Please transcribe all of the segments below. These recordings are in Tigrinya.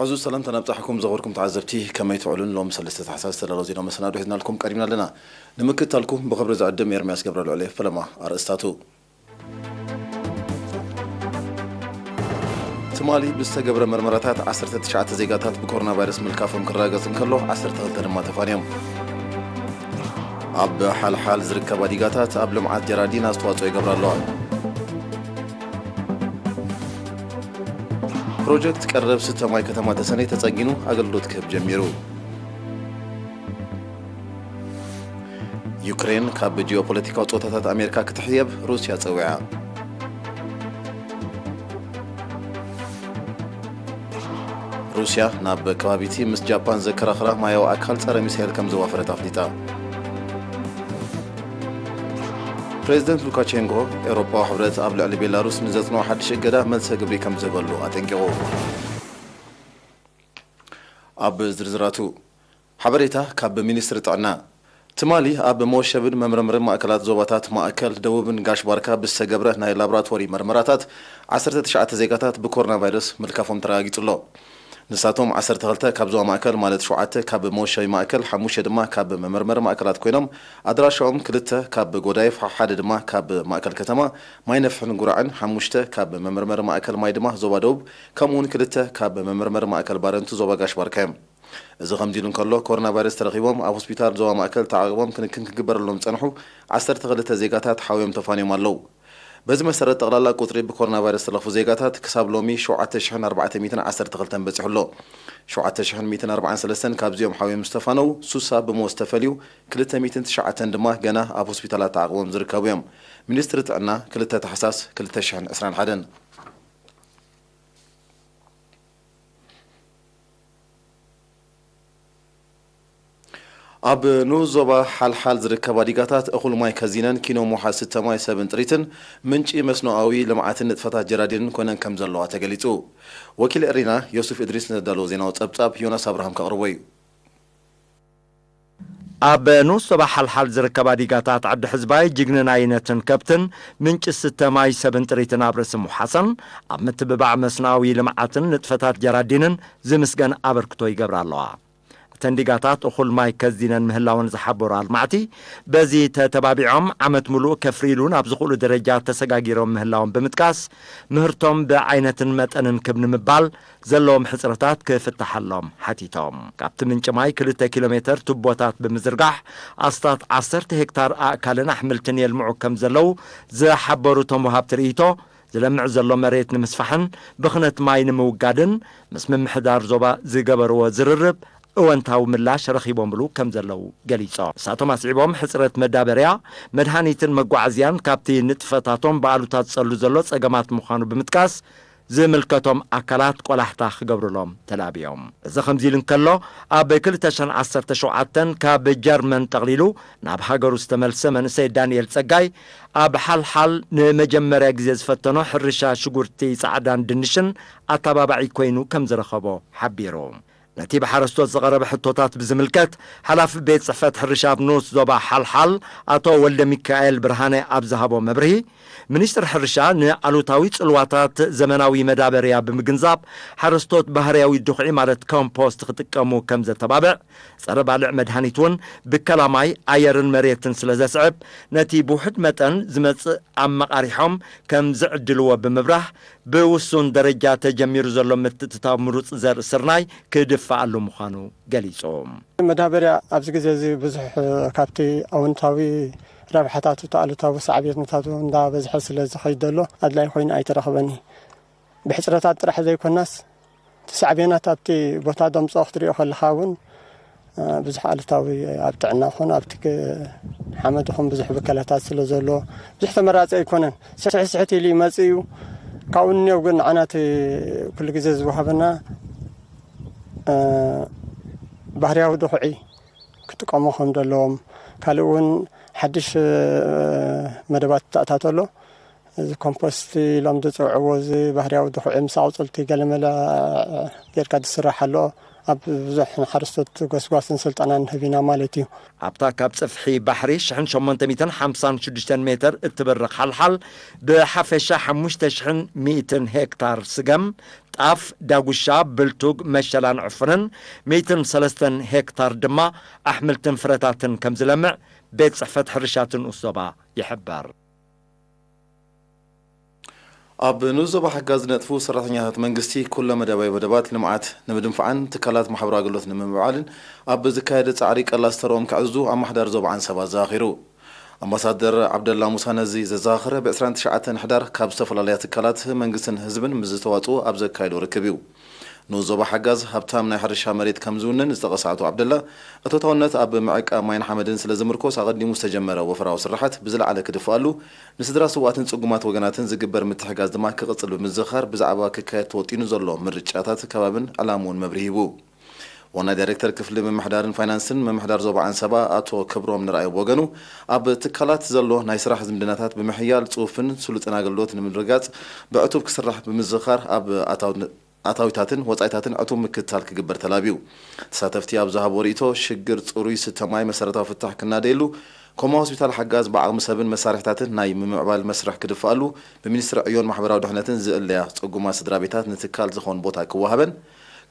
ዕዙዝ ሰላምታ ናብጻሕኩም ዘኸርኩም ተዓዘብቲ፣ ከመይ ትውዕሉን? ሎሚ ሰለስተ ታሕሳስ ዝተዳለወ ዜና መሰናዶ ሒዝናልኩም ቀሪብና ኣለና። ንምክትታልኩም ብኽብሪ ዝዕድም ኤርምያስ ገብረልዑል እየ። ፈለማ ኣርእስታቱ። ትማሊ ብዝተገብረ መርመራታት ዓሰርተ ትሽዓተ ዜጋታት ብኮሮና ቫይረስ ምልካፎም ክረጋገጽ እንከሎ፣ ዓሰርተ ክልተ ድማ ተፋንዮም። ኣብ ሓልሓል ዝርከባ ዲጋታት ኣብ ልምዓት ጀራዲን ኣስተዋጽኦ ይገብራ ኣለዋ። ፕሮጀክት ቀረብ ስተ ማይ ከተማ ተሰነይ ተጸጊኑ ኣገልግሎት ክህብ ጀሚሩ። ዩክሬን ካብ ጂኦፖለቲካዊ ጸወታታት ኣሜሪካ ክትሕየብ ሩስያ ጸዊዓ። ሩስያ ናብ ከባቢቲ ምስ ጃፓን ዘከራኽራ ማያዊ ኣካል ጸረ ሚሳኤል ከም ዘዋፈረት ኣፍሊጣ። ፕሬዚደንት ሉካቸንኮ፣ ኤውሮጳዊ ሕብረት ኣብ ልዕሊ ቤላሩስ ንዘጽንዖ ሓድሽ እገዳ መልሰ ግብሪ ከም ዝህበሉ ኣጠንቂቑ። ኣብ ዝርዝራቱ። ሓበሬታ ካብ ሚኒስትሪ ጥዕና። ትማሊ ኣብ መወሸብን መምረምርን ማእከላት ዞባታት ማእከል፣ ደቡብን ጋሽ ባርካ ብዝተገብረ ናይ ላቦራቶሪ መርመራታት፣ ዓሰርተ ትሽዓተ ዜጋታት ብኮሮና ቫይረስ ምልካፎም ተረጋጊጹ ኣሎ። ንሳቶም ዓሰርተ ክልተ ካብ ዞባ ማእከል፣ ማለት ሸውዓተ ካብ መወሸቢ ማእከል፣ ሓሙሽተ ድማ ካብ መመርመሪ ማእከላት ኮይኖም፣ ኣድራሻኦም ክልተ ካብ ጎዳይፍ፣ ሓደ ድማ ካብ ማእከል ከተማ ማይ ነፍሕን ጉራዕን፣ ሓሙሽተ ካብ መመርመሪ ማእከል ማይ ድማ ዞባ ደቡብ፣ ከምኡውን ክልተ ካብ መመርመሪ ማእከል ባረንቱ ዞባ ጋሽ ባርካ እዮም። እዚ ከምዚ ኢሉ እንከሎ፣ ኮሮና ቫይረስ ተረኺቦም ኣብ ሆስፒታል ዞባ ማእከል ተዓቒቦም ክንክን ክግበረሎም ዝጸንሑ ዓሰርተ ክልተ ዜጋታት ሓውዮም ተፋንዮም ኣለዉ። በዚ መሰረት፣ ጠቕላላ ቁጽሪ ብኮሮና ቫይረስ ዝተለኽፉ ዜጋታት ክሳብ ሎሚ ሸውዓተ ሽሕን ኣርባዕተ ሚእትን ዓሰርተ ክልተን በጺሑ ኣሎ። ሸውዓተ ሽሕን ሚእትን ኣርባዓን ሰለስተን ካብዚኦም ሓውዮም ዝተፋነዉ፣ ሱሳ ብሞት ዝተፈልዩ፣ ክልተ ሚእትን ትሽዓተን ድማ ገና ኣብ ሆስፒታላት ተዓቕቦም ዝርከቡ እዮም። ሚኒስትሪ ጥዕና፣ ክልተ ታሕሳስ ክልተ ሽሕን ዕስራን ሓደን። ኣብ ንኡስ ዞባ ሓልሓል ዝርከባ ዲጋታት እኹል ማይ ከዚነን ኪኖ ምውሓዝ ስተ ማይ ሰብን ጥሪትን ምንጪ መስኖኣዊ ልምዓትን ንጥፈታት ጀራዲንን ኮይነን ከም ዘለዋ ተገሊጹ። ወኪል ኤሪና ዮሱፍ እድሪስ ንዘዳለዎ ዜናዊ ጸብጻብ ዮናስ ኣብርሃም ከቕርቦ እዩ። ኣብ ንኡስ ዞባ ሓልሓል ዝርከባ ዲጋታት ዓዲ ሕዝባይ ጅግንናይነትን ከብትን ምንጪ ስተ ማይ ሰብን ጥሪትን ኣብ ርእሲ ምውሓሰን ኣብ ምትብባዕ መስኖኣዊ ልምዓትን ንጥፈታት ጀራዲንን ዝምስገን ኣበርክቶ ይገብራ ኣለዋ። እተን ዲጋታት እኹል ማይ ከዚነን ምህላወን ዝሓበሩ ኣልማዕቲ፣ በዚ ተተባቢዖም ዓመት ምሉእ ከፍርይሉ ናብ ዝኽእሉ ደረጃ ተሰጋጊሮም ምህላዎም ብምጥቃስ፣ ምህርቶም ብዓይነትን መጠንን ክብ ንምባል ዘለዎም ሕጽረታት ክፍተሓሎም ሓቲቶም። ካብቲ ምንጪ ማይ ክልተ ኪሎ ሜተር ቱቦታት ብምዝርጋሕ፣ ኣስታት ዓሰርተ ሄክታር ኣእካልን ኣሕምልትን የልምዑ ከም ዘለዉ ዝሓበሩ እቶም ወሃብቲ ርእይቶ፣ ዝለምዕ ዘሎ መሬት ንምስፋሕን ብኽነት ማይ ንምውጋድን ምስ ምምሕዳር ዞባ ዝገበርዎ ዝርርብ እወንታዊ ምላሽ ረኺቦምሉ ከም ዘለዉ ገሊጾም። ንሳቶም ኣስዒቦም፣ ሕጽረት መዳበርያ፣ መድሃኒትን መጓዓዝያን ካብቲ ንጥፈታቶም ብኣሉታ ዝጸሉ ዘሎ ጸገማት ምዃኑ ብምጥቃስ፣ ዝምልከቶም ኣካላት ቆላሕታ ክገብሩሎም ተላብዮም። እዚ ከምዚ ኢሉ እንከሎ፣ ኣብ ክልተ ሽሕን ዓሰርተ ሸውዓተን ካብ ጀርመን ጠቕሊሉ ናብ ሃገሩ ዝተመልሰ መንእሰይ ዳንኤል ጸጋይ፣ ኣብ ሓልሓል ንመጀመርያ ግዜ ዝፈተኖ ሕርሻ ሽጉርቲ ጻዕዳን ድንሽን ኣተባባዒ ኮይኑ ከም ዝረኸቦ ሓቢሩ። ነቲ ብሓረስቶት ዝቐረበ ሕቶታት ብዝምልከት፣ ሓላፊ ቤት ጽሕፈት ሕርሻ ኣብ ንኡስ ዞባ ሓልሓል ኣቶ ወልደሚካኤል ብርሃነ ኣብ ዝሃቦ መብርሂ፣ ሚኒስትሪ ሕርሻ ንኣሉታዊ ጽልዋታት ዘመናዊ መዳበርያ ብምግንዛብ፣ ሓረስቶት ባህርያዊ ድኹዒ ማለት ኮምፖስት ክጥቀሙ ከም ዘተባብዕ፣ ጸረ ባልዕ መድሃኒት እውን ብከላ ማይ፣ ኣየርን መሬትን ስለ ዘስዕብ፣ ነቲ ብውሑድ መጠን ዝመጽእ ኣመቓሪሖም ከም ዝዕድልዎ ብምብራህ፣ ብውሱን ደረጃ ተጀሚሩ ዘሎ ምትእትታው ምሩጽ ዘርኢ ስርናይ ክድፈኣሉ ምዃኑ ገሊጹ። መዳበርያ ኣብዚ ግዜ እዚ ብዙሕ ካብቲ ኣወንታዊ ረብሓታቱ፣ እቲ ኣሉታዊ ሳዕቤንታቱ እንዳበዝሐ ስለ ዝኸይድ ዘሎ፣ ኣድላይ ኮይኑ ኣይተረኽበን እዩ። ብሕጽረታት ጥራሕ ዘይኮናስ፣ እቲ ሳዕቤናት ኣብቲ ቦታ ደምጾ ክትሪኦ ከለኻ እውን፣ እ፣ ብዙሕ ኣሉታዊ ኣብ ጥዕና ኾነ ኣብቲ ክ-፣ ሓመድ ኹን ብዙሕ ብከላታት ስለ ዘሎ፣ ብዙሕ ተመራጺ ኣይኮነን። ስሕት ስሕት ኢሉ ይመጽእ እዩ። ካብኡ ንኔው ግን ንዓና እቲ ኩሉ ግዜ ዝወሃበና፣ እ፣ ባህርያዊ ድኹዒ ክጥቀሙ ከም ዘለዎም፣ ካልእ እውን ሓድሽ፣ እ፣ መደባት ክተኣታቶ ኣሎ። እዚ ኮምፖስት ኢሎም ዝፅውዕዎ፣ እዚ ባህርያዊ ድኹዒ ምስ ኣቑፅልቲ ገለመለ ጌርካ ዝስራሕ ኣሎ። ኣብ ብዙሕ ንሓረስቶት ጎስጓስን ስልጠናን ንህብ ኢና ማለት እዩ። ኣብታ ካብ ጽፍሒ ባሕሪ ሽሕን ሸሞንተ ሚእትን ሓምሳን ሽዱሽተን ሜትር እትበርቕ ሓልሓል፣ ብሓፈሻ ሓሙሽተ ሽሕን ሚእትን ሄክታር ስገም፣ ጣፍ፣ ዳጉሻ፣ ብልቱግ፣ መሸላን ዕፉንን፣ ሚእትን ሰለስተን ሄክታር ድማ ኣሕምልትን ፍረታትን ከም ዝለምዕ ቤት ጽሕፈት ሕርሻ እቲ ንኡስ ዞባ ይሕበር። ኣብ ንኡስ ዞባ ሓጋዝ ዝነጥፉ ሰራሕተኛታት መንግስቲ ኩለ መደባዊ መደባት ልምዓት ንምድንፋዕን ትካላት ማሕበራዊ ኣገልግሎት ንምምዕባልን ኣብ ዝካየድ ጻዕሪ ቀላስ ተረኦም ከዕዝዙ ኣመሓዳሪ ዞባ ዓንሰባ ኣዘኻኺሩ። ኣምባሳደር ዓብደላ ሙሳ ነዚ ዘዘኻኸረ ብ ዕስራን ትሽዓተን ሕዳር ካብ ዝተፈላለያ ትካላት መንግስትን ህዝብን ምስ ዝተዋጽኡ ኣብ ዘካየዶ ርክብ እዩ። ንኡስ ዞባ ሓጋዝ ሃብታም ናይ ሕርሻ መሬት ከም ዝውንን ዝጠቐሰ ኣቶ ዓብደላ፣ እቶታውነት ኣብ ምዕቃብ ማይን ሓመድን ስለ ዝምርኮስ ኣቐዲሙ ዝተጀመረ ወፈራዊ ስርሓት ብዝለዓለ ክድፍኣሉ፣ ንስድራ ስውኣትን ጽጉማት ወገናትን ዝግበር ምትሕጋዝ ድማ ክቕጽል ብምዝኻር፣ ብዛዕባ ክካየድ ተወጢኑ ዘሎ ምርጫታት ከባብን ዕላምኡን መብርሂ ሂቡ። ዋና ዳይሬክተር ክፍሊ ምምሕዳርን ፋይናንስን ምምሕዳር ዞባ ዓንሰባ ኣቶ ክብሮም ንርኣዮ ብወገኑ፣ ኣብ ትካላት ዘሎ ናይ ስራሕ ዝምድናታት ብምሕያል ጽፉፍን ስሉጥን ኣገልግሎት ንምርጋጽ ብዕቱብ ክስራሕ ብምዝኻር፣ ኣብ ኣታው ኣታዊታትን ወጻኢታትን ዕቱብ ምክትታል ክግበር ተላብዩ። ተሳተፍቲ ኣብ ዝሃብዎ ርእይቶ፣ ሽግር ጽሩይ ስተ ማይ መሰረታዊ ፍታሕ ክናደየሉ፣ ኮማ ሆስፒታል ሓጋዝ ብዓቕሚ ሰብን መሳርሕታትን ናይ ምምዕባል መስርሕ ክድፍኣሉ፣ ብሚኒስትሪ ዕዮን ማሕበራዊ ድሕነትን ዝእለያ ጽጉማት ስድራ ቤታት ንትካል ዝኾን ቦታ ክወሃበን፣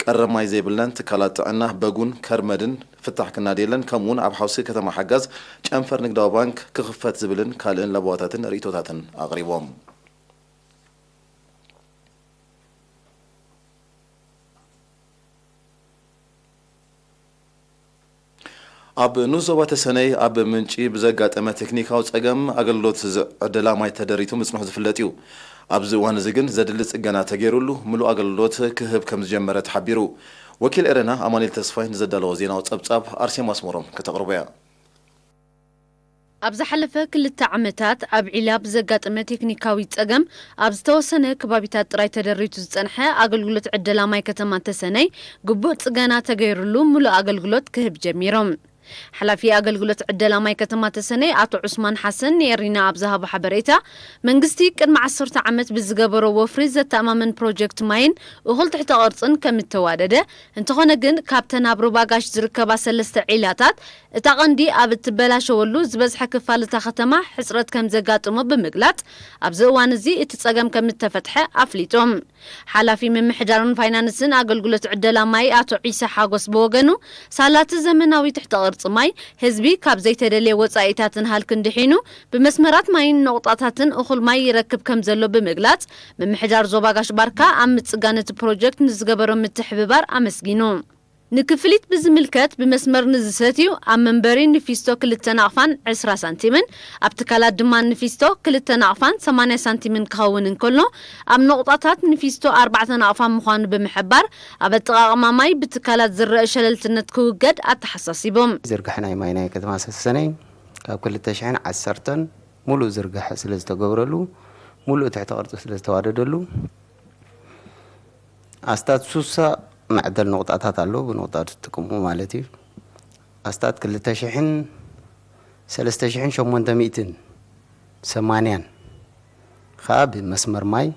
ቀረብ ማይ ዘይብለን ትካላት ጥዕና በጉን ከርመድን ፍታሕ ክናደየለን፣ ከምኡውን ኣብ ሓውሲ ከተማ ሓጋዝ ጨንፈር ንግዳዊ ባንክ ክኽፈት ዝብልን ካልእን ለበዋታትን ርእይቶታትን ኣቕሪቦም። ኣብ ንኡስ ዞባ ተሰነይ ኣብ ምንጪ ብዘጋጠመ ቴክኒካዊ ጸገም ኣገልግሎት ዝዕደላ ማይ ተደሪቱ ምጽንሑ ዝፍለጥ እዩ። ኣብዚ እዋን እዚ ግን ዘድሊ ጽገና ተገይሩሉ ምሉእ ኣገልግሎት ክህብ ከም ዝጀመረ ተሓቢሩ። ወኪል ኤረና ኣማኑኤል ተስፋይ ንዘዳለዎ ዜናዊ ጸብጻብ ኣርሴማ ኣስመሮም ከተቕርቦ እያ። ኣብ ዝሓለፈ ክልተ ዓመታት ኣብ ዒላ ብዘጋጠመ ቴክኒካዊ ጸገም ኣብ ዝተወሰነ ከባቢታት ጥራይ ተደሪቱ ዝጸንሐ ኣገልግሎት ዕደላ ማይ ከተማ ተሰነይ ግቡእ ጽገና ተገይሩሉ ምሉእ ኣገልግሎት ክህብ ጀሚሮም። ሓላፊ ኣገልግሎት ዕደላ ማይ ከተማ ተሰነይ ኣቶ ዑስማን ሓሰን ንኤሪና ኣብ ዝሃቦ ሓበሬታ፣ መንግስቲ ቅድሚ ዓሰርተ ዓመት ብዝገበሮ ወፍሪ ዘተኣማምን ፕሮጀክት ማይን እኹል ትሕተ ቅርጽን ከም እተዋደደ፣ እንተኾነ ግን ካብተን ኣብ ሩባ ጋሽ ዝርከባ ሰለስተ ዒላታት እታ ቀንዲ ኣብ እትበላሸወሉ ዝበዝሐ ክፋል እታ ከተማ ሕጽረት ከም ዘጋጥሞ ብምግላጽ፣ ኣብዚ እዋን እዚ እቲ ጸገም ከም እተፈትሐ ኣፍሊጦም። ሓላፊ ምምሕዳርን ፋይናንስን ኣገልግሎት ዕደላ ማይ ኣቶ ዒሳ ሓጎስ ብወገኑ፣ ሳላቲ ዘመናዊ ትሕተ ቅርጺ ማይ ህዝቢ ካብ ዘይተደልየ ወጻኢታትን ሃልክን ድሒኑ ብመስመራት ማይን ነቑጣታትን እኹል ማይ ይረክብ ከም ዘሎ ብምግላጽ፣ ምምሕዳር ዞባ ጋሽ ባርካ ኣብ ምጽጋን እቲ ፕሮጀክት ንዝገበሮ ምትሕብባር ኣመስጊኑ። ንክፍሊት ብዝምልከት ብመስመር ንዝሰትዩ ኣብ መንበሪ ንፊስቶ ክልተ ናቕፋን ዕስራ ሳንቲምን ኣብ ትካላት ድማ ንፊስቶ ክልተ ናቕፋን ሰማንያ ሳንቲምን ክኸውን እንከሎ ኣብ ነቑጣታት ንፊስቶ ኣርባዕተ ናቕፋ ምዃኑ ብምሕባር ኣብ ኣጠቓቕማ ማይ ብትካላት ዝረአ ሸለልትነት ክውገድ ኣተሓሳሲቦም። ዝርግሐ ናይ ማይ ናይ ከተማ ሰሰነይ ካብ ክልተ ሽሕን ዓሰርተን ሙሉእ ዝርግሐ ስለ ዝተገብረሉ ሙሉእ ትሕተ ቅርጺ ስለ ዝተዋደደሉ ኣስታት ሱሳ መዕደል ነቑጣታት ኣሎ፣ ብነቑጣ ዝጥቀሙ ማለት እዩ። ኣስታት ክልተ ሽሕን ሰለስተ ሽሕን ሸሞንተ ሚእትን ሰማንያን ኸኣ ብመስመር ማይ፣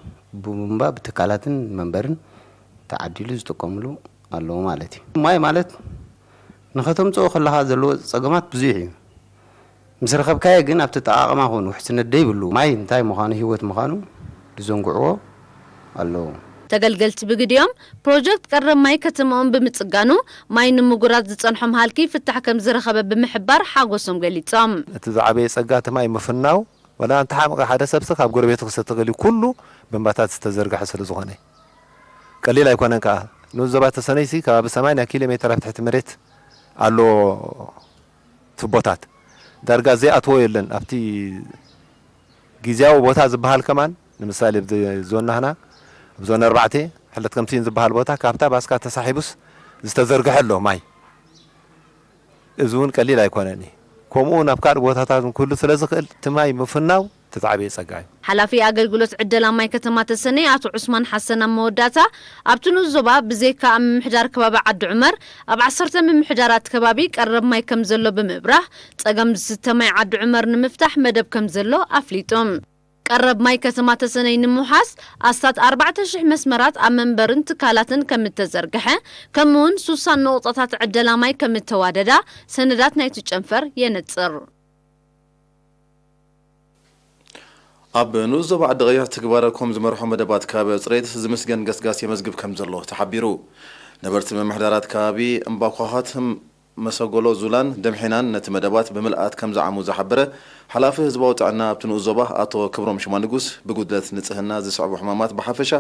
ብቡምባ፣ ብትካላትን መንበርን ተዓዲሉ ዝጥቀምሉ ኣለዉ ማለት እዩ። ማይ ማለት ንኸተምጽኦ ከለኻ ዘለዎ ጸገማት ብዙሕ እዩ። ምስ ረኸብካዮ ግን ኣብቲ ኣጠቓቕማ ኹን ውሕስነት ደይብሉ ማይ እንታይ ምዃኑ፣ ህይወት ምዃኑ ዝዘንግዕዎ ኣለዉ። ተገልገልቲ ብግዲኦም፣ ፕሮጀክት ቀረብ ማይ ከተማኦም ብምጽጋኑ፣ ማይ ንምጉራት ዝጸንሖም ሃልኪ ፍታሕ ከም ዝረኸበ ብምሕባር ሓጎሶም ገሊጾም። እቲ ዝዓበየ ጸጋ እቲ ማይ ምፍናው፣ ወላ እንተሓመቐ ሓደ ሰብሲ ካብ ጎረቤቱ ክሰቲ ክእል እዩ፣ ኩሉ ብምባታት ዝተዘርግሐ ስለ ዝኾነ። ቀሊል ኣይኮነን ከኣ። ንኡስ ዞባ ተሰነይሲ ከባቢ ሰማንያ ኪሎ ሜትር ኣብ ትሕቲ መሬት ኣሎ ቱቦታት። ዳርጋ ዘይኣትዎ የለን። ኣብቲ ግዝያዊ ቦታ ዝበሃል ከማን፣ ንምሳሌ፣ ኣብዚ ዞን ናህና፣ ኣብ ዞን ኣርባዕተ፣ ሕለት ከምቲን ዝበሃል ቦታ፣ ካብታ ባስካ ተሳሒቡስ ዝተዘርግሐ ኣሎ ማይ። እዚ እውን ቀሊል ኣይኮነን እዩ። ከምኡ እውን ኣብ ካልእ ቦታታት እውን ክህሉ ስለ ዝኽእል፣ እቲ ማይ ምፍናው እቲ ዝዓበየ ጸጋ እዩ። ሓላፊ ኣገልግሎት ዕደላ ማይ ከተማ ተሰነይ ኣቶ ዑስማን ሓሰን ኣብ መወዳእታ፣ ኣብቲ ንኡስ ዞባ ብዘይካ ኣብ ምምሕዳር ከባቢ ዓዲ ዑመር፣ ኣብ ዓሰርተ ምምሕዳራት ከባቢ ቀረብ ማይ ከም ዘሎ ብምብራህ፣ ጸገም ዝስተ ማይ ዓዲ ዑመር ንምፍታሕ መደብ ከም ዘሎ ኣፍሊጦም። ቀረብ ማይ ከተማ ተሰነይ ንምውሓስ ኣስታት ኣርባዕተ ሽሕ መስመራት ኣብ መንበርን ትካላትን ከም እተዘርግሐ፣ ከምኡውን ሱሳን ነቑጣታት ዕደላ ማይ ከም እተዋደዳ ሰነዳት ናይቲ ጨንፈር የነጽር። ኣብ ንኡስ ዞባ ዓዲ ቀይሕ ትግባረ ኮም ዝመርሖ መደባት ከባቢ ጽሬት ዝምስገን ገስጋስ የመዝግብ ከም ዘሎ ተሓቢሩ። ነበርቲ ምምሕዳራት ከባቢ እምባኳኻት፣ መሰጎሎ ዙላን ደምሒናን ነቲ መደባት ብምልኣት ከም ዝዓሙ ዝሓበረ ሓላፊ ህዝባዊ ጥዕና ኣብቲ ንኡስ ዞባ ኣቶ ክብሮም ሽማንጉስ፣ ብጉድለት ንጽህና ዝስዕቡ ሕማማት ብሓፈሻ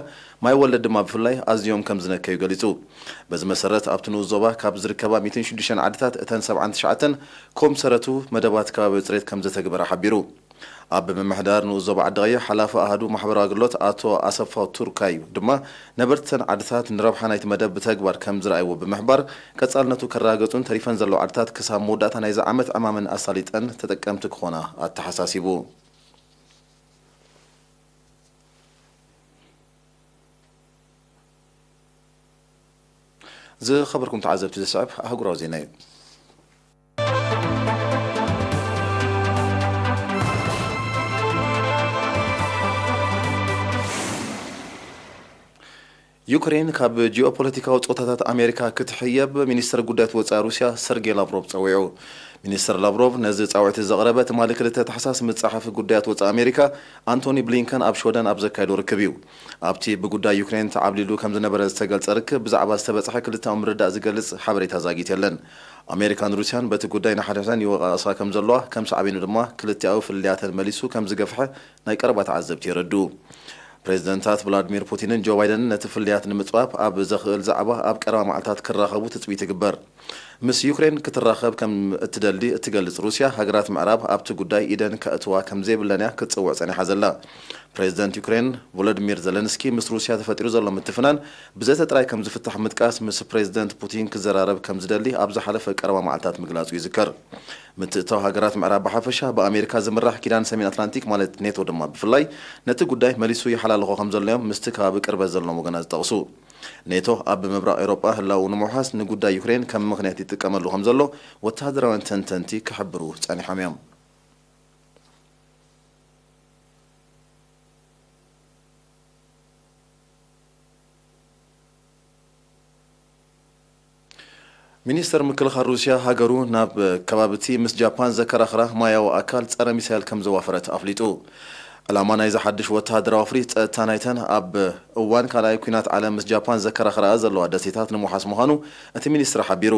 ማይ ወለድ ድማ ብፍላይ ኣዝዮም ከም ዝነከዩ ገሊጹ። በዚ መሰረት ኣብቲ ንኡስ ዞባ ካብ ዝርከባ ሚእትን ሽዱሽተን ዓድታት እተን ሰብዓን ትሽዓተን ኮም ሰረቱ መደባት ከባቢ ጽሬት ከም ዘተግበረ ሓቢሩ። ኣብ ምምሕዳር ንኡስ ዞባ ዓዲ ቀይሕ ሓላፊ ኣሃዱ ማሕበራዊ ኣገልግሎት ኣቶ ኣሰፋው ቱርካይ ድማ ነበርተን ዓድታት ንረብሓ ናይቲ መደብ ብተግባር ከም ዝረኣይዎ ብምሕባር፣ ቀጻልነቱ ከረጋገጹን ተሪፈን ዘለዋ ዓድታት ክሳብ መወዳእታ ናይዚ ዓመት ዕማመን ኣሳሊጠን ተጠቀምቲ ክኾና ኣተሓሳሲቡ። ዝኸበርኩም ተዓዘብቲ፣ ዝስዕብ ኣህጉራዊ ዜና እዩ። ዩክሬን ካብ ጂኦፖለቲካዊ ጾታታት ኣሜሪካ ክትሕየብ ሚኒስተር ጉዳያት ወጻኢ ሩስያ ሰርጌይ ላቭሮቭ ጸዊዑ። ሚኒስተር ላቭሮቭ ነዚ ጻውዒት ዘቕረበ ትማሊ ክልተ ታሕሳስ ምስ ጸሓፊ ጉዳያት ወጻኢ ኣሜሪካ ኣንቶኒ ብሊንከን ኣብ ሽወደን ኣብ ዘካየዶ ርክብ እዩ። ኣብቲ ብጉዳይ ዩክሬን ተዓብሊሉ ከም ዝነበረ ዝተገልጸ ርክብ ብዛዕባ ዝተበጽሐ ክልተኣዊ ምርድዳእ ዝገልጽ ሓበሬታ ዛጊት የለን። ኣሜሪካን ሩስያን በቲ ጉዳይ ንሓድሕደን ይወቃቀሳ ከም ዘለዋ ከም ሳዕቤኑ ድማ ክልቲኣዊ ፍልልያተን መሊሱ ከም ዝገፍሐ ናይ ቀረባ ተዓዘብቲ የረድኡ። ፕሬዚደንታት ቭላድሚር ፑቲንን ጆ ባይደንን ነቲ ፍልልያት ንምጽባብ ኣብ ዘኽእል ዛዕባ ኣብ ቀረባ መዓልታት ክራኸቡ ትጽቢት ይግበር። ምስ ዩክሬን ክትራኸብ ከም እትደሊ እትገልጽ ሩስያ፣ ሃገራት ምዕራብ ኣብቲ ጉዳይ ኢደን ከእትዋ ከም ዘይብለን እያ ክትጽውዕ ጸኒሓ ዘላ። ፕሬዚደንት ዩክሬን ቮሎዲሚር ዘለንስኪ ምስ ሩስያ ተፈጢሩ ዘሎ ምትፍናን ብዘተ ጥራይ ከም ዝፍታሕ ምጥቃስ፣ ምስ ፕሬዚደንት ፑቲን ክዘራረብ ከም ዝደሊ ኣብ ዝሓለፈ ቀረባ መዓልታት ምግላጹ ይዝከር። ምትእትታው ሃገራት ምዕራብ ብሓፈሻ ብኣሜሪካ ዝምራሕ ኪዳን ሰሜን ኣትላንቲክ ማለት ኔቶ ድማ ብፍላይ ነቲ ጉዳይ መሊሱ ይሓላልኾ ከም ዘሎ እዮም ምስቲ ከባቢ ቅርበት ዘለዎም ወገናት ዝጠቕሱ። ኔቶ ኣብ ምብራቕ ኤውሮጳ ህላው ንምውሓስ ንጉዳይ ዩክሬን ከም ምኽንያት ይጥቀመሉ ከም ዘሎ ወተሃደራውያን ተንተንቲ ክሕብሩ ጸኒሖም እዮም። ሚኒስተር ምክልኻል ሩስያ ሃገሩ ናብ ከባቢ እቲ ምስ ጃፓን ዘከራኽራ ማያዊ ኣካል ጸረ ሚሳይል ከም ዘዋፈረት ኣፍሊጡ። ዕላማ ናይዚ ሓድሽ ወተሃደራዊ ወፍሪ ጸጥታ ናይተን ኣብ እዋን ካልኣይ ኲናት ዓለም ምስ ጃፓን ዘከራኽራ ዘለዋ ደሴታት ንምውሓስ ምዃኑ እቲ ሚኒስትሪ ሓቢሩ።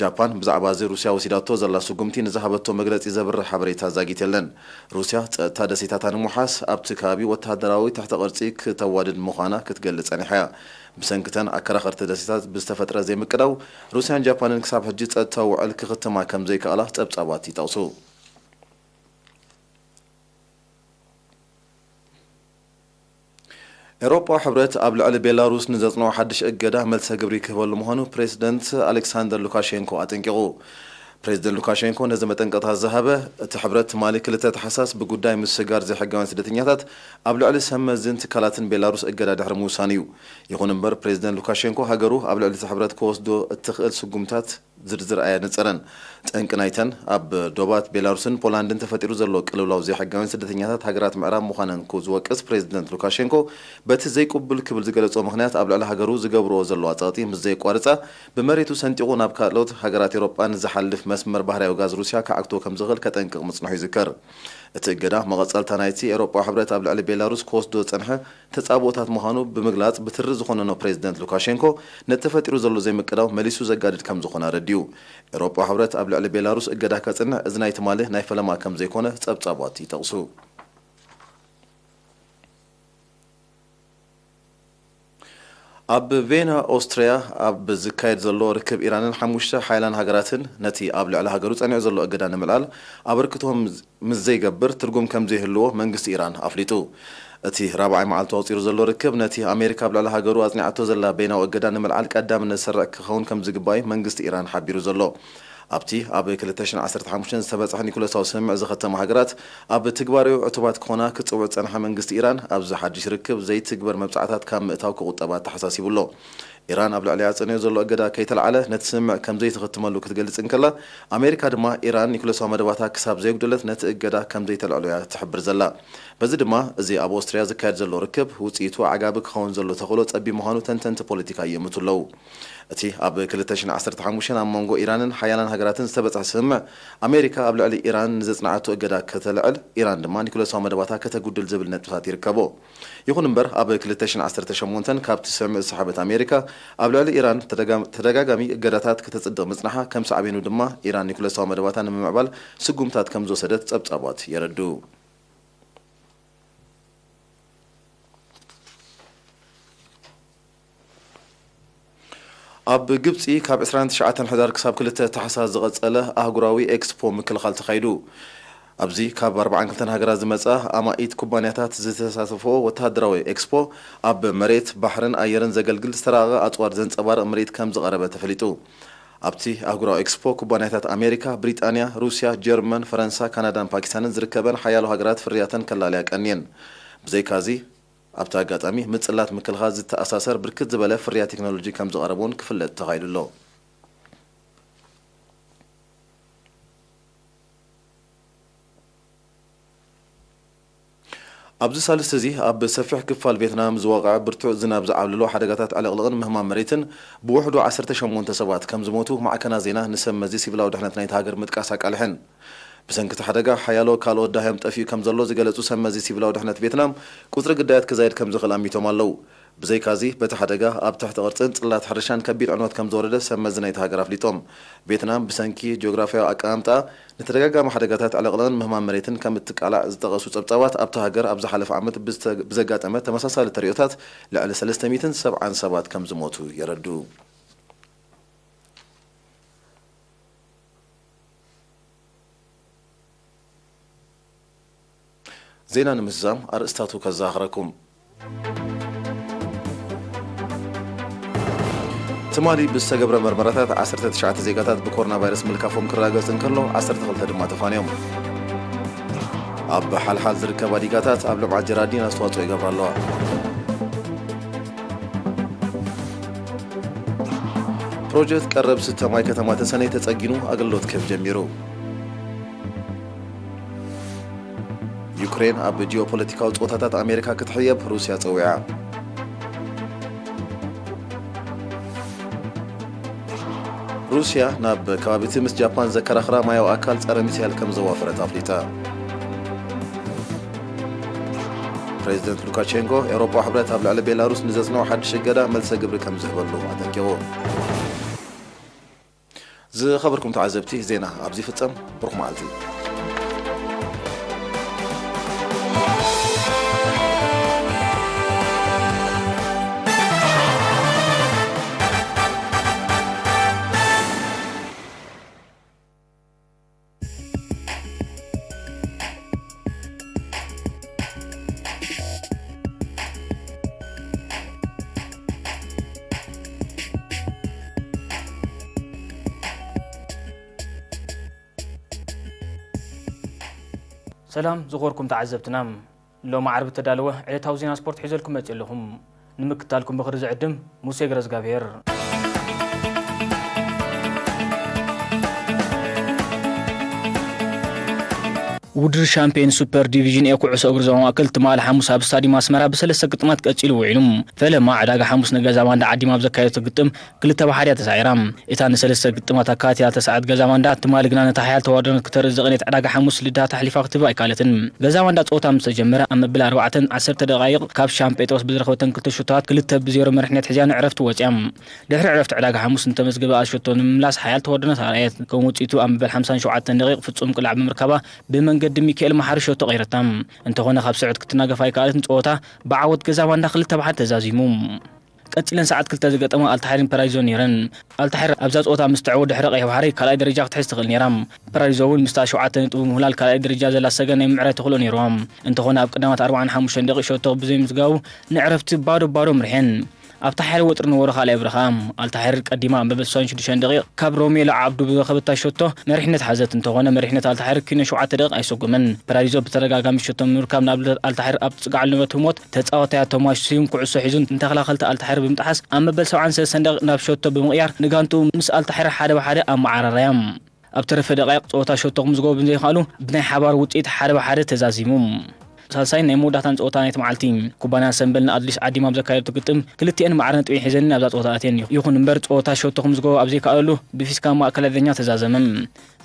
ጃፓን ብዛዕባ እዚ ሩስያ ወሲዳቶ ዘላ ስጉምቲ ንዝሃበቶ መግለጺ ዘብርህ ሓበሬታ ዛጊት የለን። ሩስያ ጸጥታ ደሴታታ ንምውሓስ ኣብቲ ከባቢ ወተሃደራዊ ትሕተ ቅርጺ ክተዋድድ ምዃና ክትገልጽ ጸኒሓ እያ። ብሰንክተን ኣከራኸርቲ ደሴታት ብዝተፈጥረ ዘይምቅዳው፣ ሩስያን ጃፓንን ክሳብ ሕጂ ጸጥታዊ ውዕል ክኽትማ ከም ዘይከኣላ ጸብጻባት ይጠቕሱ። ኤውሮጳዊ ሕብረት ኣብ ልዕሊ ቤላሩስ ንዘጽንዖ ሓድሽ እገዳ መልሰ ግብሪ ክህበሉ ምዃኑ ፕሬዚደንት ኣሌክሳንደር ሉካሼንኮ ኣጠንቂቑ። ፕሬዚደንት ሉካሼንኮ ነዚ መጠንቀቕታ ዝሃበ፣ እቲ ሕብረት ትማሊ ክልተ ታሕሳስ ብጉዳይ ምስጋር ዘይሕጋውያን ስደተኛታት ኣብ ልዕሊ ሰብ መዝን ትካላትን ቤላሩስ እገዳ ድሕሪ ምውሳኑ እዩ። ይኹን እምበር፣ ፕሬዚደንት ሉካሼንኮ ሃገሩ ኣብ ልዕሊ እቲ ሕብረት ክወስዶ እትኽእል ስጉምታት ዝርዝር ኣየነጸረን። ጠንቂ ናይተን ኣብ ዶባት ቤላሩስን ፖላንድን ተፈጢሩ ዘሎ ቅልውላው ዘይሕጋውያን ስደተኛታት ሃገራት ምዕራብ ምዃነን ክው ዝወቅስ ፕሬዚደንት ሉካሼንኮ፣ በቲ ዘይቅቡል ክብል ዝገለጾ ምኽንያት ኣብ ልዕሊ ሃገሩ ዝገብርዎ ዘለዋ ጸቕጢ ምስ ዘየቋርጻ፣ ብመሬቱ ሰንጢቑ ናብ ካልኦት ሃገራት ኤውሮጳ ንዝሓልፍ መስመር ባህርያዊ ጋዝ ሩስያ ክዓግቶ ከም ዝኽእል ከጠንቅቕ ምጽንሑ ይዝከር። እቲ እገዳ መቐጸልታ ናይቲ ኤውሮጳዊ ሕብረት ኣብ ልዕሊ ቤላሩስ ክወስዶ ዝጸንሐ ተጻብኦታት ምዃኑ ብምግላጽ፣ ብትሪ ዝኾነኖ ፕሬዚደንት ሉካሼንኮ፣ ነቲ ተፈጢሩ ዘሎ ዘይምቅዳው መሊሱ ዘጋድድ ከም ዝኾነ ኣረዲኡ። ኤውሮጳዊ ሕብረት ኣብ ልዕሊ ቤላሩስ እገዳ ከጽንዕ እዚ ናይ ትማሊ ናይ ፈለማ ከም ዘይኮነ ጸብጻባት ይጠቕሱ። ኣብ ቬና ኦስትርያ ኣብ ዝካየድ ዘሎ ርክብ ኢራንን ሓሙሽተ ሓያላን ሃገራትን፣ ነቲ ኣብ ልዕሊ ሃገሩ ጸኒዑ ዘሎ እገዳ ንምልዓል ኣበርክቶ ምስ ዘይገብር ትርጉም ከም ዘይህልዎ መንግስቲ ኢራን ኣፍሊጡ። እቲ ራብዓይ መዓልቱ ኣቑጺሩ ዘሎ ርክብ፣ ነቲ ኣሜሪካ ኣብ ልዕሊ ሃገሩ ኣጽኒዓቶ ዘላ በይናዊ እገዳ ንምልዓል ቀዳምነት ዝሰርዕ ክኸውን ከም ዝግባእ እዩ መንግስቲ ኢራን ሓቢሩ ዘሎ። ኣብቲ ኣብ ክልተ ሽሕን ዓሰርተ ሓሙሽተን ዝተበጽሐ ኒኩለሳዊ ስምምዕ ዝኸተማ ሃገራት ኣብ ትግባሬኡ ዕቱባት ክኾና ክጽውዕ ዝጸንሐ መንግስቲ ኢራን፣ ኣብዚ ሓድሽ ርክብ ዘይትግበር መብጻዕታት ካብ ምእታው ክቑጠባ ኣተሓሳሲቡ ኣሎ። ኢራን ኣብ ልዕሊኣ ኣጽኒዑ ዘሎ እገዳ ከይተልዓለ ነቲ ስምምዕ ከም ዘይትኽትመሉ ክትገልጽ እንከላ፣ ኣሜሪካ ድማ ኢራን ኒኩለሳዊ መደባታ ክሳብ ዘየጉደለት ነቲ እገዳ ከም ዘይተልዕሎ እያ ትሕብር ዘላ። በዚ ድማ፣ እዚ ኣብ ኦስትርያ ዝካየድ ዘሎ ርክብ ውጽኢቱ ኣዕጋቢ ክኸውን ዘሎ ተኽእሎ ጸቢብ ምዃኑ ተንተንቲ ፖለቲካ ይእምቱ ኣለዉ። እቲ ኣብ ክልተ ሽሕን ዓሰርተ ሓሙሽተን ኣብ መንጎ ኢራንን ሓያላን ሃገራትን ዝተበጽሐ ስምምዕ፣ ኣሜሪካ ኣብ ልዕሊ ኢራን ንዘጽንዓቶ እገዳ ከተልዕል፣ ኢራን ድማ ኒኩለሳዊ መደባታ ከተጉድል ዝብል ነጥብታት ይርከቦ። ይኹን እምበር፣ ኣብ ክልተ ሽሕን ዓሰርተ ሸሞንተን ካብቲ ስምምዕ ዝሰሓበት ኣሜሪካ፣ ኣብ ልዕሊ ኢራን ተደጋ-፣ ተደጋጋሚ እገዳታት ከተጽድቕ ምጽንሓ፣ ከም ሳዕቤኑ ድማ ኢራን ኒኩለሳዊ መደባታ ንምምዕባል ስጉምታት ከም ዝወሰደት ጸብጻባት የረድኡ። ኣብ ግብጺ ካብ ዕስራን ትሽዓተን ሕዳር ክሳብ ክልተ ታሕሳስ ዝቐጸለ ኣህጉራዊ ኤክስፖ ምክልኻል ተኻይዱ። ኣብዚ ካብ ኣርባዓን ክልተን ሃገራት ዝመጻ ኣማኢት ኩባንያታት ዝተሳተፎ ወተሃደራዊ ኤክስፖ፣ ኣብ መሬት፣ ባሕርን ኣየርን ዘገልግል ዝተራቐቐ ኣጽዋር ዘንጸባርቕ ምርኢት ከም ዝቐረበ ተፈሊጡ። ኣብቲ ኣህጉራዊ ኤክስፖ፣ ኩባንያታት ኣሜሪካ፣ ብሪጣንያ፣ ሩስያ፣ ጀርመን፣ ፈረንሳ፣ ካናዳን ፓኪስታንን ዝርከበን ሓያሎ ሃገራት ፍርያተን ከላልያ ቀንየን። ብዘይካዚ፣ ኣብቲ ኣጋጣሚ፣ ምጽላት ምክልኻል ዝተኣሳሰር ብርክት ዝበለ ፍርያት ቴክኖሎጂ ከም ዝቐረበ እውን ክፍለጥ ተኻኢሉ ኣሎ። ኣብዚ ሳልስቲ እዚ ኣብ ሰፊሕ ክፋል ቬትናም ዝወቕዐ ብርቱዕ ዝናብ ዝዓብለሎ ሓደጋታት ዕልቕልቕን ምህማም መሬትን ብውሕዱ ዓሰርተ ሸሞንተ ሰባት ከም ዝሞቱ ማዕከናት ዜና ንሰብ መዚ ሲቪላዊ ድሕነት ናይቲ ሃገር ምጥቃስ ኣቃሊሐን። ብሰንኪ እቲ ሓደጋ ሓያሎ ካልኦት ደሃዮም ጠፊኡ ከም ዘሎ ዝገለጹ ሰብ መዚ ሲቪላዊ ድሕነት ቬትናም፣ ቁጽሪ ግዳያት ክዛይድ ከም ዝኽእል ኣሚቶም ኣለዉ። ብዘይካዚ፣ በቲ ሓደጋ ኣብ ትሕቲ ቅርጽን ጽላት ሕርሻን ከቢድ ዕንወት ከም ዝወረደ ሰብ መዚ ናይቲ ሃገር ኣፍሊጦም። ቬትናም ብሰንኪ ጂኦግራፍያዊ ኣቀማምጣ ንተደጋጋሚ ሓደጋታት ዕልቕልቕን ምህማም መሬትን ከም እትቃላዕ ዝጠቐሱ ጸብጻባት፣ ኣብታ ሃገር ኣብ ዝሓለፈ ዓመት ብዝተ-፣ ብዘጋጠመ ተመሳሳሊ ተርእዮታት ልዕሊ ሰለስተ ሚእትን ሰብዓን ሰባት ከም ዝሞቱ የረድኡ። ዜና ንምዝዛም ኣርእስታቱ ከዘኻኽረኩም። ትማሊ ብዝተገብረ መርመራታት ዓሰርተ ትሽዓተ ዜጋታት ብኮሮና ቫይረስ ምልካፎም ክረጋገጽ እንከሎ፣ ዓሰርተ ክልተ ድማ ተፋንዮም። ኣብ ሓልሓል ዝርከባ ዲጋታት ኣብ ልምዓት ጀራዲን ኣስተዋጽኦ ይገብራ ኣለዋ። ፕሮጀክት ቀረብ ስተ ማይ ከተማ ተሰነይ ተጸጊኑ ኣገልግሎት ክህብ ጀሚሩ። ዩክሬን ኣብ ጂኦፖለቲካዊ ጸወታታት ኣሜሪካ ክትሕየብ ሩስያ ጸዊዓ። ሩስያ ናብ ከባቢቲ ምስ ጃፓን ዘከራኽራ ማያዊ ኣካል ጸረ ሚሳይል ከም ዘዋፈረት ኣፍሊጣ። ፕሬዚደንት ሉካቸንኮ፣ ኤውሮጳዊ ሕብረት ኣብ ልዕሊ ቤላሩስ ንዘጽንዖ ሓድሽ እገዳ መልሰ ግብሪ ከም ዝህበሉ ኣጠንቂቑ። ዝኸበርኩም ተዓዘብቲ፣ ዜና ኣብዚ ይፍጸም። ብሩኽ መዓልቲ። ሰላም ዝኸበርኩም ተዓዘብትና፣ ሎሚ ዓርቢ እተዳለወ ዕለታዊ ዜና ስፖርት ሒዘልኩም መጺአ ኣለኹም። ንምክትታልኩም ብኽሪ ዝዕድም ሙሴ ገረዝጋብሄር። ውድድር ሻምፒዮን ሱፐር ዲቪዥን ኤ ኩዕሶ እግሪ ዞባ ማእከል ትማሊ ሓሙስ ኣብ ስታዲየም ኣስመራ ብሰለስተ ግጥማት ቀጺሉ ውዒሉ። ፈለማ ዕዳጋ ሓሙስ ንገዛ ባንዳ ዓዲማ ኣብ ዘካየደቶ ግጥም ክልተ ብሓደ እያ ተሳዒራ። እታ ንሰለስተ ግጥማት ኣካታቲላ እተሳዕረት ገዛ ባንዳ፣ ትማሊ ግና ነታ ሓያል ተወዳዳሪት ክተርኢ ዝቐነየት ዕዳጋ ሓሙስ ልዳ ኣሕሊፋ ክትህብ ኣይከኣለትን። ገዛ ባንዳ ጸወታ ምስ ተጀመረ፣ ኣብ መበል ኣርባዕተን ዓሰርተ ደቓይቕ ካብ ሻም ጴጥሮስ ብዝረኸበተን ክልተ ሹቶታት ክልተ ብዜሮ መሪሕነት ሒዛ ንዕረፍቲ ወጺኣ። ድሕሪ ዕረፍቲ ዕዳጋ ሓሙስ ንተመዝገበ ኣሸቶ ንምምላስ ሓያል ተወዳዳሪነት ኣርኣየት። ከም ውጽኢቱ ኣብ መበል ሓምሳን ሸውዓተን ደቒቕ ፍጹም ቅላዕ ብምርካባ ብመንገዲ ሚካኤል መሓሪ ሸቶ ቀይረታ። እንተኾነ ካብ ስዕረት ክትናገፍ ኣይከኣለትን። ጸወታ ብዓወት ገዛ ባንዳ ክልተ ብሓደ ተዛዚሙ። ቀጺለን ሰዓት ክልተ ዝገጠማ ኣልታሒርን ፓራዲዞን ነይረን። ኣልታሒር ኣብዛ ጸወታ ምስ ትዕወት ድሕሪ ቀይሕ ባሕሪ ካልኣይ ደረጃ ክትሕዝ ትኽእል ነይራ። ፓራዲዞ እውን ምስታ ሸውዓተ ነጥቢ ብምህላል ካልኣይ ደረጃ ዘላ ሰገን ናይ ምዕራይ ተኽእሎ ነይርዋ። እንተኾነ ኣብ ቀዳማት ኣርባዓን ሓሙሽተን ደቂቕ ሸቶ ብዘይምዝጋቡ ንዕረፍቲ ባዶ ባዶ ኣምሪሐን። ኣብታ ሓደ ወጥሪ ንወረ ካልኣይ ብርኻ ኣልታሕር ቀዲማ ኣብ መበል ሰብዓን ሽዱሽተን ደቂቕ ካብ ሮሜሎ ዓብዱ ብረኸበታ ሸቶ መሪሕነት ሓዘት እንተኾነ፣ መሪሕነት ኣልታሕር ኪኖ ሸውዓተ ደቂቕ ኣይሰጎመን። ፓራዲዞ ብተደጋጋሚ ሸቶ ብምርካብ ናብ ልደት ኣልታሕር ኣብ ትጽጋዓሉ ነበቲ ህሞት ተጻዋታይ ቶማሽ ስዩም ኩዕሶ ሒዙ ንተኸላኸልቲ ኣልታሕር ብምጥሓስ ኣብ መበል ሰብዓን ሰለስተን ደቂቕ ናብ ሸቶ ብምቕያር ንጋንቱ ምስ ኣልታሕር ሓደ ብሓደ ኣመዓራረያ። ኣብ ተረፈ ደቃይቕ ጸወታ ሸቶ ክምዝገቡ ብዘይከኣሉ ብናይ ሓባር ውጽኢት ሓደ ብሓደ ተዛዚሙ። ሳልሳይን ናይ መወዳእታን ጸወታ ናይቲ መዓልቲ ኩባንያ ሰምበል ንኣድሊስ ዓዲም ኣብ ዘካየደቶ ግጥም ክልቲኤን ማዕረ ነጥቢ ሒዘን ኣብዛ ጸወታ ኣትየን። ይኹን እምበር ጸወታ ሸቶ ክምዝገቡ ኣብ ዘይከኣለሉ ብፊስካ ማእከላይ ዳኛ ተዛዘመ።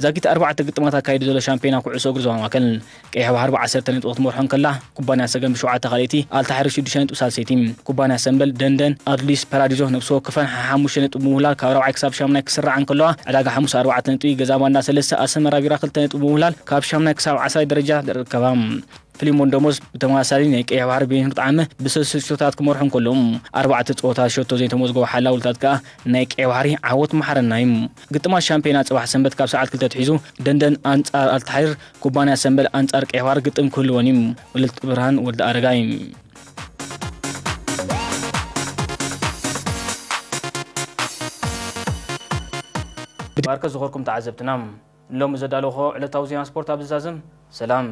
ዛጊት ኣርባዕተ ግጥማት ኣካይዱ ዘሎ ሻምፒዮና ኩዕሶ እግሪ ዞባ ማእከል ቀይሕ ባሕሪ ብዓሰርተ ነጥቢ ክትመርሖ እንከላ ኩባንያ ሰገን ብሸውዓተ ካልኣይቲ ኣልታሕሪ ሽዱሽተ ነጥቢ ሳልሰይቲ ኩባንያ ሰምበል ደንደን ኣድሊስ ፓራዲዞ ነብሲ ወከፈን ሓሙሽተ ነጥቢ ምውላድ ካብ ራብዓይ ክሳብ ሻምናይ ክስራዓ እንከለዋ ዕዳጋ ሓሙስ ኣርባዕተ ነጥቢ ገዛ ባንዳ ሰለስተ ኣሰመራ ቢራ ክልተ ነጥቢ ምውላድ ካብ ሻምናይ ክሳብ ዓስራይ ደረጃ ርከባ። ፊሊሞን ደሞዝ ብተመሳሳሊ ናይ ቀይሕ ባሕሪ ቤን ክጥዓመ ብሰለስተ ሽቶታት ክመርሑ እንከለዉ ኣርባዕተ ጸወታ ሸቶ ዘይተመዝገቡ ሓላውልታት ከኣ ናይ ቀይሕ ባሕሪ ዓወት ማሕረና እዩ። ግጥማት ሻምፒዮና ጽባሕ ሰንበት ካብ ሰዓት ክልተ ኣትሒዙ ደንደን ኣንጻር ኣልታሕሪር ኩባንያ ሰንበል ኣንጻር ቀይሕ ባሕሪ ግጥም ክህልወን እዩ። ወለልቲ ብርሃን ወልደ ኣረጋይ። ባርከ ዝኾርኩም ተዓዘብትና ሎሚ ዘዳለኹ ዕለታዊ ዜና ስፖርት ኣብ ዝዛዝም ሰላም።